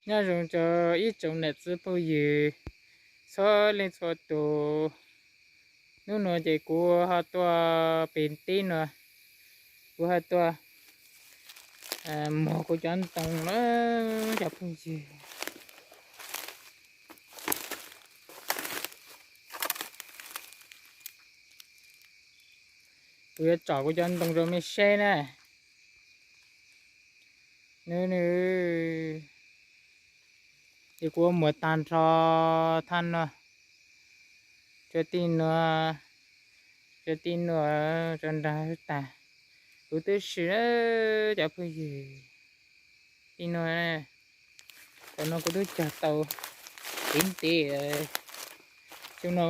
Nyob zoo rau ib tsoom niam txiv phooj ywg txhua leej txhua tus. Hnub no ces kuv ho tuaj pem teb no, kuv ho tuaj muag kuv cov ntoo na cov phooj ywg. Kuv yuav tsom kuv cov ntoo rau mej saib na. Nws, nws, ces kuv muag tag nrho thaj no, tsuas tij nuav, tsuas tij nuav rau nrag tag. Kuv twb sim cov phooj ywg, tij nuav, tam no kuv twb cog tau ntev ntev. Xyoo no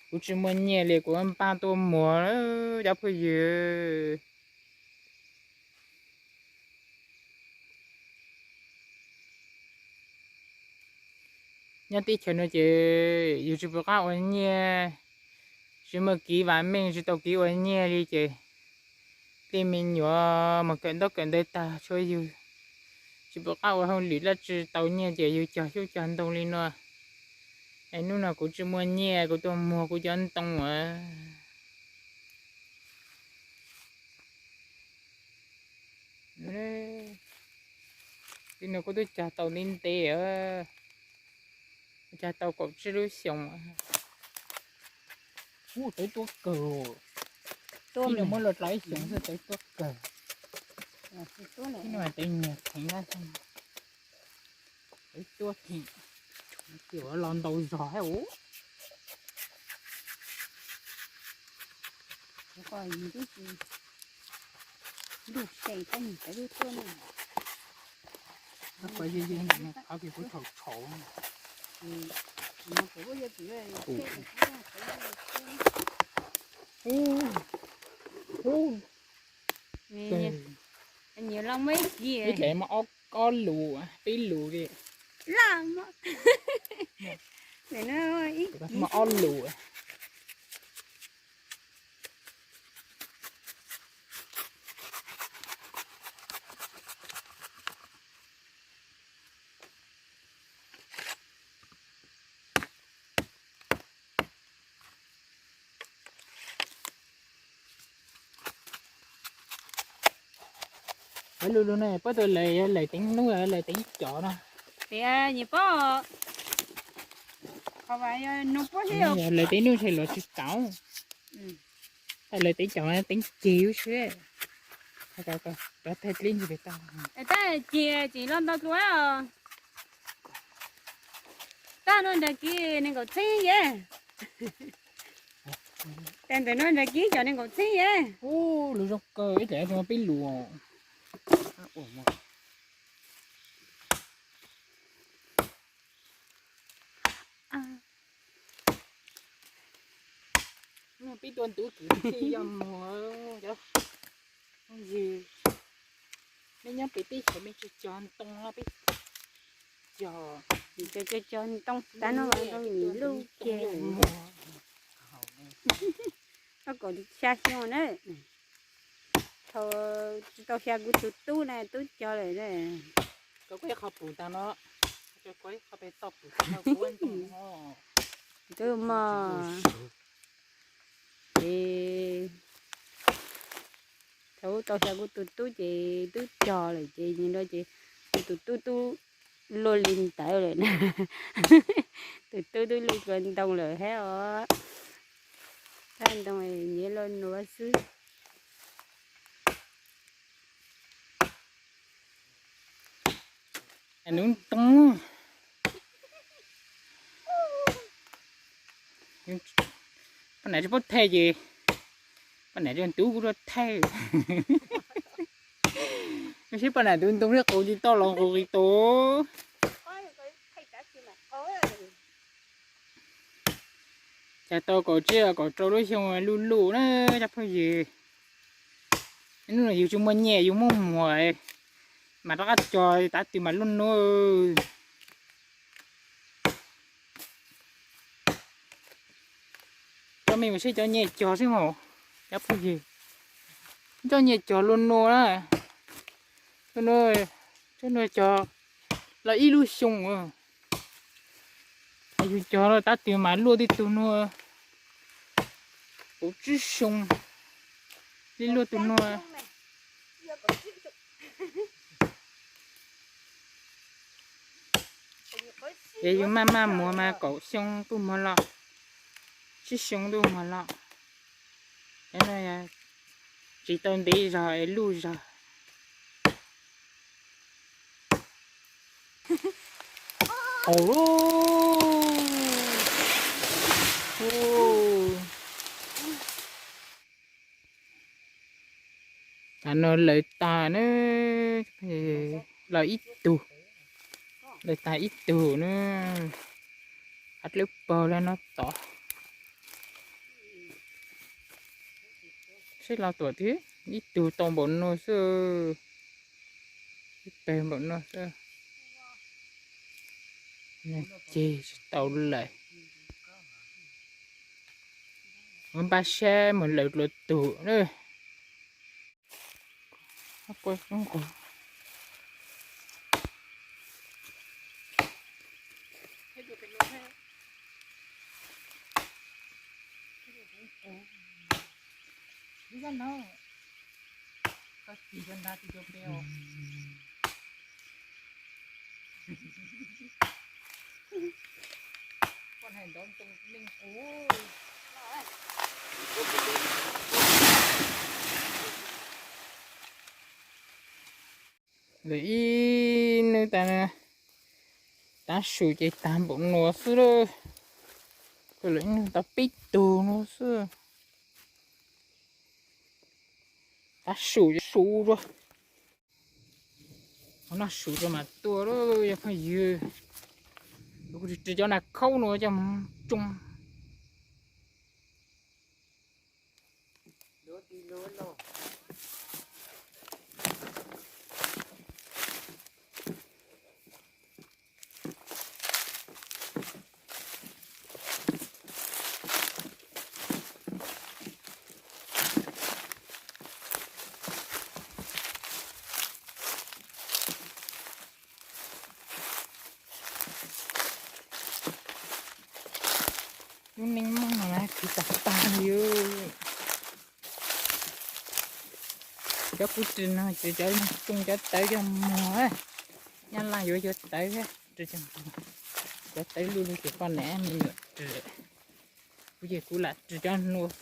kuv tsis muaj nyiaj li kuv npaj tuaj muag cov phooj ywg. Nyob teb chaws no ces yus tsis pom qab ua nyiaj, tsis muaj kev vam meej, tsis tau kev ua nyiaj li ces tej me nyuam mus kawm ntaub kawm ntawv tag tshuav yus tsis pom qab ua hauj lwm dab tsi tau nyiaj ces yus cog xyoob cog ntoo li no. Es hnub no kuv tsis muaj nyiaj kuv tuaj muag kuv cov ntoo as. Tij no kuv twb cog tau ntev ntev, cog tau kaum tsib lub xyoos. Ub, tawv tuab kawg. Tij no muab luag dlov ib xyoos xwb tawv tuab kawg. Tij no tawv nyiag theev, tawv tuab theev, los ntau zog thiab. Qhov kuv tshau tshau. Ib txhia muaj ob lus, peb lus li. Muaj ob lus. Lub lub no puab tus lawv, yog lawv teev nub, lawv teev cov no. Tias nyias paub, qhov vas yog nub puab thiab. Lawv teev nub ntshe los tsis tau, lawv teev cov teev ceg lub sib. Cov thaij dlib ntsis pem toj. Tab ceg ces los ntau dua os. Tab no nrag kiv nees nkaum txheeb yeej. Tes ntawm no nrag kiv cov nees nkaum txheeb yeej. Ub, lus zoo kawg, ib txhia zoo peb lus. Peb tuaj ntub kwv tij yog muag cov phooj ywg. Mej nyob pem teb chaws mej tsis cog ntoo los peb cog. Cog cog ntoo tag no ntoo lub ceg. Koj kaum xya xyoo na. Thaum tsis tau xya kuv tus tub na, tub cog lawm na. Koj ib qho pum tag no, koj ib qho pem toj pum tag no kuv ntoo no. Tub mog. Ces thaum tau xya kuv tus tub ces tub cog lawm ces nim no ces kuv tus tub tub luaj li ntawd lawm na. Tus tub tub luaj kua ntoo lawm thiab os. Thaj ntoo nyiav luaj nuav xwb. Nuv ntoo. Poj niam tsis paub thaij ces poj niam ntub kuv rau thaij. Seb poj niam ntub ntoo seb qus tsis tau los qus qis tus. Cas tau kaum tsib kaum rau lub xyoo luj luj na cov phooj ywg. Hnub no yus tsis muaj nyiaj yus muab muag mas rov qab cog tav twg mas luj nuav. Cov me mas seb cov nyiaj cog seb mas, cov phooj ywg, cov nyiaj cog luj nuav na. Luj nuav, cov nuav cog Los ib lub xyoo, yus cog tab twg mas luaj tib tug nuav, kuv tsib xyoo li luaj tug nuav. Es yus maj maj muag mas kaum xyoo tuaj muag los, tsib xyoo tuaj muag los. Tsis tau ntev zog es luj zog. Hauv. Tam no lawv tag na, los ib tug, lawv tag ib tug na, hab dlawb paug le no tod. Seb los tuam twg, ib tug tau npaum no xwb, ib pawg npaum no xwb. Ceg tsis tau lawm. Ua npaj sab mus lawv dlua tug na. Lawv ib nub tas, tav su ces tag npaum no xwb lawm. Lawv ib nub tau peb tug no xwb. Tav su, su rua. Qhov no su rua mas tua lawm yog phooj ywg. Kuv ris cov nas khaub no coj mus tsoo. Lub neej mog no na, khwv tag tag li. Cov kuv ris no ces cov tsoo cov tawv coj muag. Nyab Laj yuav cov tawv, cov tawv luj luj ces poj niam me nyuam ris, kuv ces kuv lam ris cov hluas.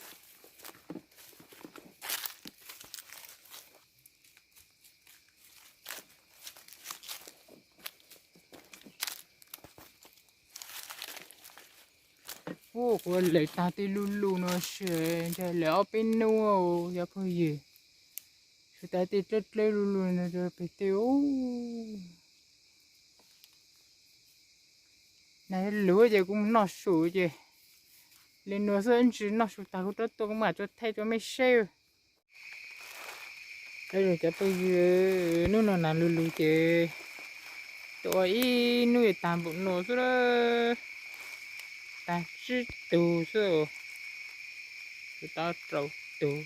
Kuv lawv tag tej luj luj no seb, ntshe lawv ob peb nub, yog phooj ywg. Sawv tag tej dlawb dlawb luj luj no rau pem tej. Nas luv ces kuv mus noj su ces li no xwb, ntsis noj su tag kuv rov tuaj kuv mam tso thaij rau mej saib. Cov phooj ywg, hnub no nas luv luv ces tua ib hnub tag npaum no xwb, tag tsib tug xwb, tau rau tug.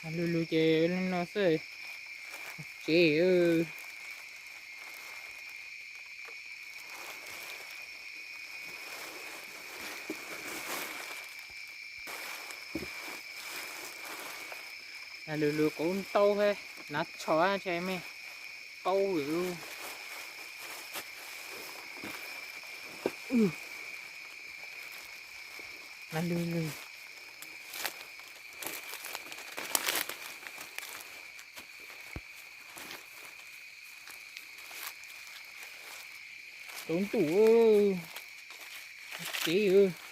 Nas luv luv ces li no xwb, tsev. Nas luv luv qauv ntau, hnav tsho tshaj me, qauv. Nas luv luv. Tsaus ntuj, tsev.